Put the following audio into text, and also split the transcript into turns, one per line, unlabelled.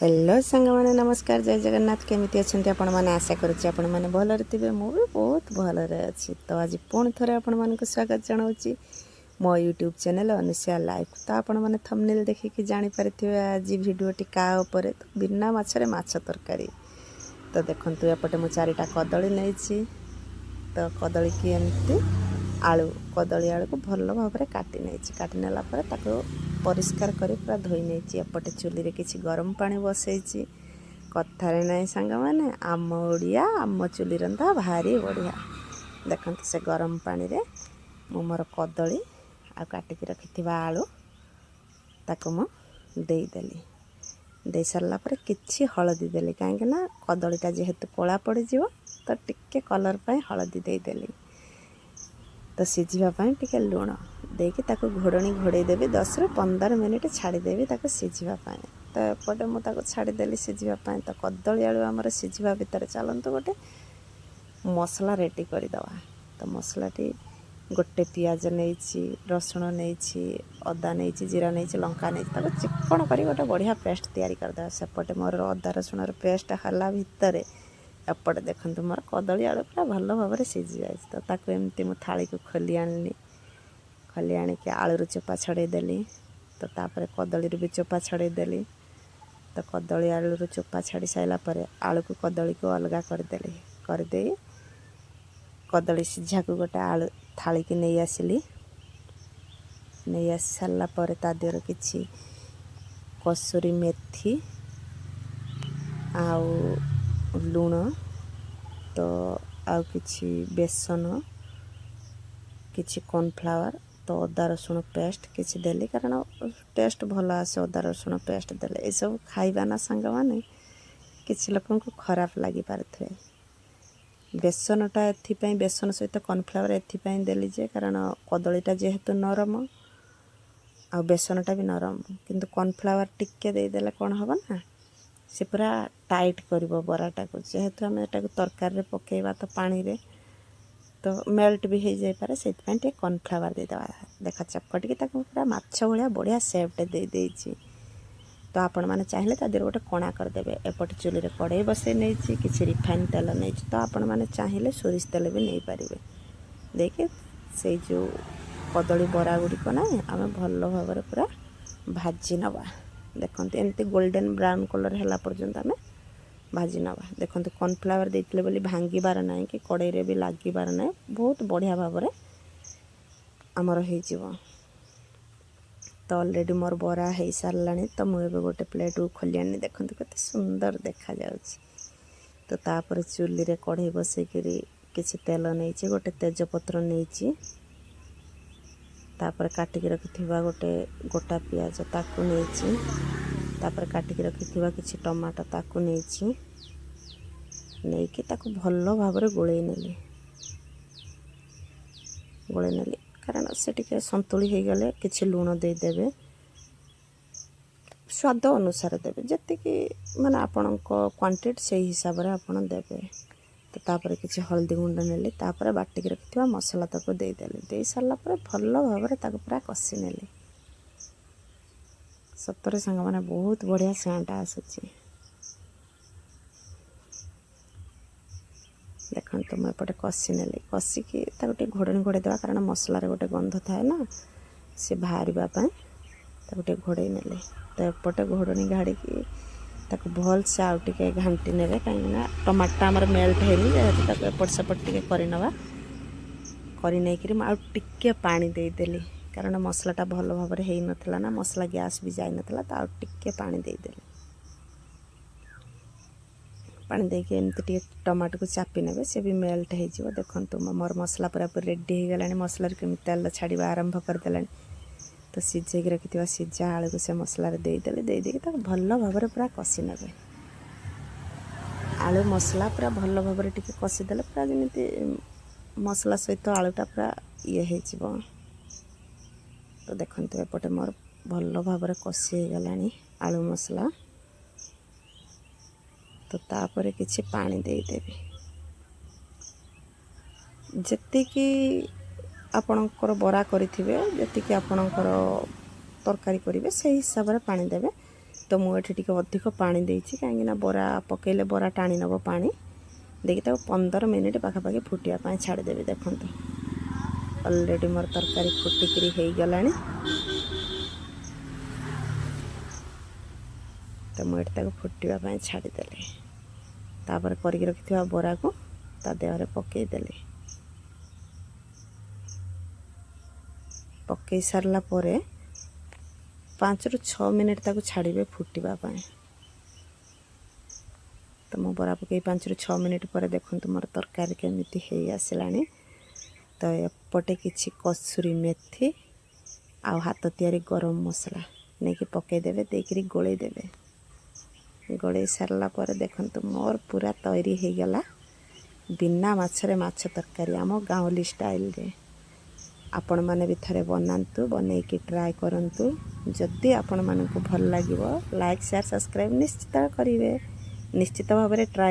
Hello ସାଙ୍ଗମାନେ, ନମସ୍କାର, ଜୟ ଜଗନ୍ନାଥ। କେମିତି ଅଛନ୍ତି ଆପଣମାନେ? ଆଶା କରୁଛି ଆପଣମାନେ ଭଲରେ ଥିବେ। ମୁଁ ବି ବହୁତ ଭଲରେ ଅଛି। ତ ଆଜି ପୁଣି ଥରେ ଆପଣମାନଙ୍କୁ ସ୍ୱାଗତ ଜଣାଉଛି ମୋ ୟୁଟ୍ୟୁବ୍ ଚ୍ୟାନେଲ୍ ଅନୁସୟା ଲାଇଫ୍। ତ ଆପଣମାନେ ଥମ୍ବନେଲ୍ ଦେଖିକି ଜାଣିପାରିଥିବେ ଆଜି ଭିଡ଼ିଓଟି କାହା ଉପରେ। ତ ବିନା ମାଛରେ ମାଛ ତରକାରୀ। ତ ଦେଖନ୍ତୁ, ଏପଟେ ମୁଁ ଚାରିଟା କଦଳୀ ନେଇଛି। ତ କଦଳୀକି ଏମିତି ଆଳୁ, କଦଳୀ ଆଳୁକୁ ଭଲ ଭାବରେ କାଟି ନେଇଛି। କାଟି ନେଲା ପରେ ତାକୁ ପରିଷ୍କାର କରି ପୁରା ଧୋଇ ନେଇଛି। ଏପଟେ ଚୁଲିରେ କିଛି ଗରମ ପାଣି ବସେଇଛି। କଥାରେ ନାହିଁ ସାଙ୍ଗମାନେ, ଆମ ଓଡ଼ିଆ, ଆମ ଚୁଲି ରନ୍ଧା ଭାରି ବଢ଼ିଆ। ଦେଖନ୍ତୁ, ସେ ଗରମ ପାଣିରେ ମୁଁ ମୋର କଦଳୀ ଆଉ କାଟିକି ରଖିଥିବା ଆଳୁ, ତାକୁ ମୁଁ ଦେଇଦେଲି। ଦେଇ ସାରିଲା ପରେ କିଛି ହଳଦୀ ଦେଲି, କାହିଁକି ନା କଦଳୀଟା ଯେହେତୁ କଳା ପଡ଼ିଯିବ, ତ ଟିକେ କଲର୍ ପାଇଁ ହଳଦୀ ଦେଇଦେଲି। ତ ସିଝିବା ପାଇଁ ଟିକେ ଲୁଣ ଦେଇକି ତାକୁ ଘୋଡ଼ଣୀ ଘୋଡ଼େଇ ଦେବି। 10ରୁ 15 ମିନିଟ୍ ଛାଡ଼ିଦେବି ତାକୁ ସିଝିବା ପାଇଁ। ତ ଏପଟେ ମୁଁ ତାକୁ ଛାଡ଼ିଦେଲି ସିଝିବା ପାଇଁ। ତ କଦଳୀ ଆଳୁ ଆମର ସିଝିବା ଭିତରେ ଚାଲନ୍ତୁ ଗୋଟେ ମସଲା ରେଡ଼ି କରିଦେବା। ତ ମସଲାଟି ଗୋଟେ ପିଆଜ ନେଇଛି, ରସୁଣ ନେଇଛି, ଅଦା ନେଇଛି, ଜିରା ନେଇଛି, ଲଙ୍କା ନେଇଛି। ତାକୁ ଚିକ୍କଣ କରି ଗୋଟେ ବଢ଼ିଆ ପେଷ୍ଟ ତିଆରି କରିଦେବା। ସେପଟେ ମୋର ଅଦା ରସୁଣର ପେଷ୍ଟ ହେଲା ଭିତରେ ଏପଟେ ଦେଖନ୍ତୁ, ମୋର କଦଳୀ ଆଳୁ ପୁରା ଭଲ ଭାବରେ ସିଝି ଯାଇଛି। ତ ତାକୁ ଏମିତି ମୁଁ ଥାଳିକୁ ଖୋଲି ଆଣିଲି। ଖୋଲି ଆଣିକି ଆଳୁରୁ ଚୋପା ଛଡ଼େଇ ଦେଲି। ତ ତାପରେ କଦଳୀରୁ ବି ଚୋପା ଛଡ଼େଇ ଦେଲି। ତ କଦଳୀ ଆଳୁରୁ ଚୋପା ଛାଡ଼ି ସାରିଲା ପରେ ଆଳୁକୁ କଦଳୀକୁ ଅଲଗା କରିଦେଲି। କରିଦେଇ କଦଳୀ ସିଝାକୁ ଗୋଟେ ଆଳୁ ଥାଳିକି ନେଇ ଆସିଲି। ନେଇ ଆସି ସାରିଲା ପରେ ତା ଦେହରେ କିଛି କସୁରୀ ମେଥି ଆଉ ଲୁଣ, ତ ଆଉ କିଛି ବେସନ, କିଛି କର୍ଣ୍ଣଫ୍ଲାୱାର, ତ ଅଦା ରସୁଣ ପେଷ୍ଟ କିଛି ଦେଲି, କାରଣ ଟେଷ୍ଟ ଭଲ ଆସେ ଅଦା ରସୁଣ ପେଷ୍ଟ ଦେଲେ। ଏସବୁ ଖାଇବା ନା ସାଙ୍ଗମାନେ, କିଛି ଲୋକଙ୍କୁ ଖରାପ ଲାଗିପାରୁଥିବେ। ବେସନଟା ଏଥିପାଇଁ, ବେସନ ସହିତ କର୍ଣ୍ଣଫ୍ଲାୱାର ଏଥିପାଇଁ ଦେଲି ଯେ କାରଣ କଦଳୀଟା ଯେହେତୁ ନରମ ଆଉ ବେସନଟା ବି ନରମ, କିନ୍ତୁ କର୍ଣ୍ଣଫ୍ଲାୱାର ଟିକେ ଦେଇଦେଲେ କ'ଣ ହେବ ନା, ସେ ପୁରା ଟାଇଟ୍ କରିବ ବରାଟାକୁ। ଯେହେତୁ ଆମେ ଏଟାକୁ ତରକାରୀରେ ପକାଇବା, ତ ପାଣିରେ ତ ମେଲ୍ଟ ବି ହେଇଯାଇପାରେ, ସେଇଥିପାଇଁ ଟିକେ କର୍ଣ୍ଣଫ୍ଲାୱାର ଦେଇଦେବା। ଦେଖ, ଚକଟିକି ତାକୁ ପୁରା ମାଛ ଭଳିଆ ବଢ଼ିଆ ସେପ୍ଟେ ଦେଇଦେଇଛି। ତ ଆପଣମାନେ ଚାହିଁଲେ ତା ଦେହରେ ଗୋଟେ କଣା କରିଦେବେ। ଏପଟେ ଚୁଲିରେ କଡ଼େଇ ବସେଇ ନେଇଛି, କିଛି ରିଫାଇନ୍ ତେଲ ନେଇଛି। ତ ଆପଣମାନେ ଚାହିଁଲେ ସୋରିଷ ତେଲ ବି ନେଇପାରିବେ। ଦେଇକି ସେଇ ଯେଉଁ କଦଳୀ ବରା ଗୁଡ଼ିକ ନାହିଁ, ଆମେ ଭଲ ଭାବରେ ପୁରା ଭାଜି ନେବା। ଦେଖନ୍ତୁ, ଏମିତି ଗୋଲ୍ଡେନ୍ ବ୍ରାଉନ୍ କଲର୍ ହେଲା ପର୍ଯ୍ୟନ୍ତ ଆମେ ଭାଜି ନେବା। ଦେଖନ୍ତୁ, କର୍ଣ୍ଣଫ୍ଲାୱାର ଦେଇଥିଲେ ବୋଲି ଭାଙ୍ଗିବାର ନାହିଁ କି କଡ଼େଇରେ ବି ଲାଗିବାର ନାହିଁ। ବହୁତ ବଢ଼ିଆ ଭାବରେ ଆମର ହେଇଯିବ। ତ ଅଲରେଡ଼ି ମୋର ବରା ହେଇସାରିଲାଣି। ତ ମୁଁ ଏବେ ଗୋଟେ ପ୍ଲେଟ୍କୁ ଖୋଲି ଆଣିଲି। ଦେଖନ୍ତୁ, କେତେ ସୁନ୍ଦର ଦେଖାଯାଉଛି। ତ ତାପରେ ଚୁଲିରେ କଢ଼େଇ ବସେଇକିରି କିଛି ତେଲ ନେଇଛି, ଗୋଟେ ତେଜପତ୍ର ନେଇଛି। ତାପରେ କାଟିକି ରଖିଥିବା ଗୋଟେ ଗୋଟା ପିଆଜ, ତାକୁ ନେଇଛି। ତାପରେ କାଟିକି ରଖିଥିବା କିଛି ଟମାଟୋ, ତାକୁ ନେଇଛି। ନେଇକି ତାକୁ ଭଲ ଭାବରେ ଗୋଳେଇ ନେଲି। ଗୋଳେଇ ନେଲି କାରଣ ସେ ଟିକେ ସନ୍ତୁଳି ହେଇଗଲେ କିଛି ଲୁଣ ଦେଇଦେବେ। ସ୍ୱାଦ ଅନୁସାରେ ଦେବେ, ଯେତିକି ମାନେ ଆପଣଙ୍କ କ୍ୱାଣ୍ଟିଟି, ସେଇ ହିସାବରେ ଆପଣ ଦେବେ। ତ ତାପରେ କିଛି ହଳଦୀ ଗୁଣ୍ଡ ନେଲି। ତାପରେ ବାଟିକି ରଖିଥିବା ମସଲା ତାକୁ ଦେଇଦେଲି। ଦେଇ ସାରିଲା ପରେ ଭଲ ଭାବରେ ତାକୁ ପୁରା କଷି ନେଲି। ସତରେ ସାଙ୍ଗମାନେ, ବହୁତ ବଢ଼ିଆ ସେଣ୍ଟ ଆସୁଛି। ଦେଖନ୍ତୁ, ମୁଁ ଏପଟେ କଷି ନେଲି। କଷିକି ତାକୁ ଟିକେ ଘୋଡ଼ଣୀ ଘୋଡ଼େଇ ଦେବା, କାରଣ ମସଲାରେ ଗୋଟେ ଗନ୍ଧ ଥାଏ ନା, ସେ ବାହାରିବା ପାଇଁ ତାକୁ ଟିକେ ଘୋଡ଼େଇ ନେଲି। ତ ଏପଟେ ଘୋଡ଼ଣୀ ଘାଡ଼ିକି ତାକୁ ଭଲସେ ଆଉ ଟିକେ ଘାଣ୍ଟି ନେବେ, କାହିଁକିନା ଟମାଟୋଟା ଆମର ମେଲ୍ଟ ହେଇନି ଯେହେତୁ, ତାକୁ ଏପଟ ସେପଟ ଟିକେ କରିନେବା। କରି ନେଇକରି ମୁଁ ଆଉ ଟିକେ ପାଣି ଦେଇଦେଲି, କାରଣ ମସଲାଟା ଭଲ ଭାବରେ ହେଇନଥିଲା ନା, ମସଲା ଗ୍ୟାସ୍ ବି ଯାଇନଥିଲା। ତ ଆଉ ଟିକେ ପାଣି ଦେଇଦେଲି। ପାଣି ଦେଇକି ଏମିତି ଟିକେ ଟମାଟୋକୁ ଚାପି ନେବେ, ସେ ବି ମେଲ୍ଟ ହେଇଯିବ। ଦେଖନ୍ତୁ, ମୋର ମସଲା ପୁରାପୁରି ରେଡ଼ି ହେଇଗଲାଣି। ମସଲାରୁ କେମିତି ତେଲ ଛାଡ଼ିବା ଆରମ୍ଭ କରିଦେଲାଣି। ତ ସିଝେଇକି ରଖିଥିବା ସିଝା ଆଳୁକୁ ସେ ମସଲାରେ ଦେଇଦେଲି। ଦେଇଦେଇକି ତାକୁ ଭଲ ଭାବରେ ପୁରା କଷି ନେବେ। ଆଳୁ ମସଲା ପୁରା ଭଲ ଭାବରେ ଟିକେ କଷିଦେଲେ ପୁରା ଯେମିତି ମସଲା ସହିତ ଆଳୁଟା ପୁରା ଇଏ ହେଇଯିବ। ତ ଦେଖନ୍ତୁ, ଏପଟେ ମୋର ଭଲ ଭାବରେ କଷି ହେଇଗଲାଣି ଆଳୁ ମସଲା। ତ ତାପରେ କିଛି ପାଣି ଦେଇଦେବି। ଯେତିକି ଆପଣଙ୍କର ବରା କରିଥିବେ, ଯେତିକି ଆପଣଙ୍କର ତରକାରୀ କରିବେ, ସେଇ ହିସାବରେ ପାଣି ଦେବେ। ତ ମୁଁ ଏଠି ଟିକେ ଅଧିକ ପାଣି ଦେଇଛି, କାହିଁକିନା ବରା ପକାଇଲେ ବରା ଟାଣି ନେବ ପାଣି। ଦେଇକି ତାକୁ 15 ମିନିଟ୍ ପାଖାପାଖି ଫୁଟିବା ପାଇଁ ଛାଡ଼ିଦେବି। ଦେଖନ୍ତୁ, ଅଲରେଡ଼ି ମୋର ତରକାରୀ ଫୁଟିକିରି ହେଇଗଲାଣି। ତ ମୁଁ ଏଠି ତାକୁ ଫୁଟିବା ପାଇଁ ଛାଡ଼ିଦେଲି। ତାପରେ କରିକି ରଖିଥିବା ବରାକୁ ତା ଦେହରେ ପକାଇଦେଲି। ପକାଇ ସାରିଲା ପରେ 5ରୁ 6 ମିନିଟ୍ ତାକୁ ଛାଡ଼ିବେ ଫୁଟିବା ପାଇଁ। ତ ମୁଁ ବରା ପକାଇ 5ରୁ 6 ମିନିଟ୍ ପରେ ଦେଖନ୍ତୁ, ମୋର ତରକାରୀ କେମିତି ହେଇ ଆସିଲାଣି। ତ ଏପଟେ କିଛି କସୁରୀ ମେଥି ଆଉ ହାତ ତିଆରି ଗରମ ମସଲା ନେଇକି ପକାଇଦେବେ, ଦେଇକିରି ଗୋଳେଇ ଦେବେ। ଗୋଳେଇ ସାରିଲା ପରେ ଦେଖନ୍ତୁ, ମୋର ପୁରା ତୈରି ହେଇଗଲା ବିନା ମାଛରେ ମାଛ ତରକାରୀ ଆମ ଗାଉଁଲି ଷ୍ଟାଇଲରେ। ଆପଣମାନେ ବି ଥରେ ବନାନ୍ତୁ, ବନେଇକି ଟ୍ରାଏ କରନ୍ତୁ। ଯଦି ଆପଣମାନଙ୍କୁ ଭଲ ଲାଗିବ, ଲାଇକ୍, ସେୟାର, ସବସ୍କ୍ରାଇବ୍ ନିଶ୍ଚିତ କରିବେ। ନିଶ୍ଚିତ ଭାବରେ ଟ୍ରାଏ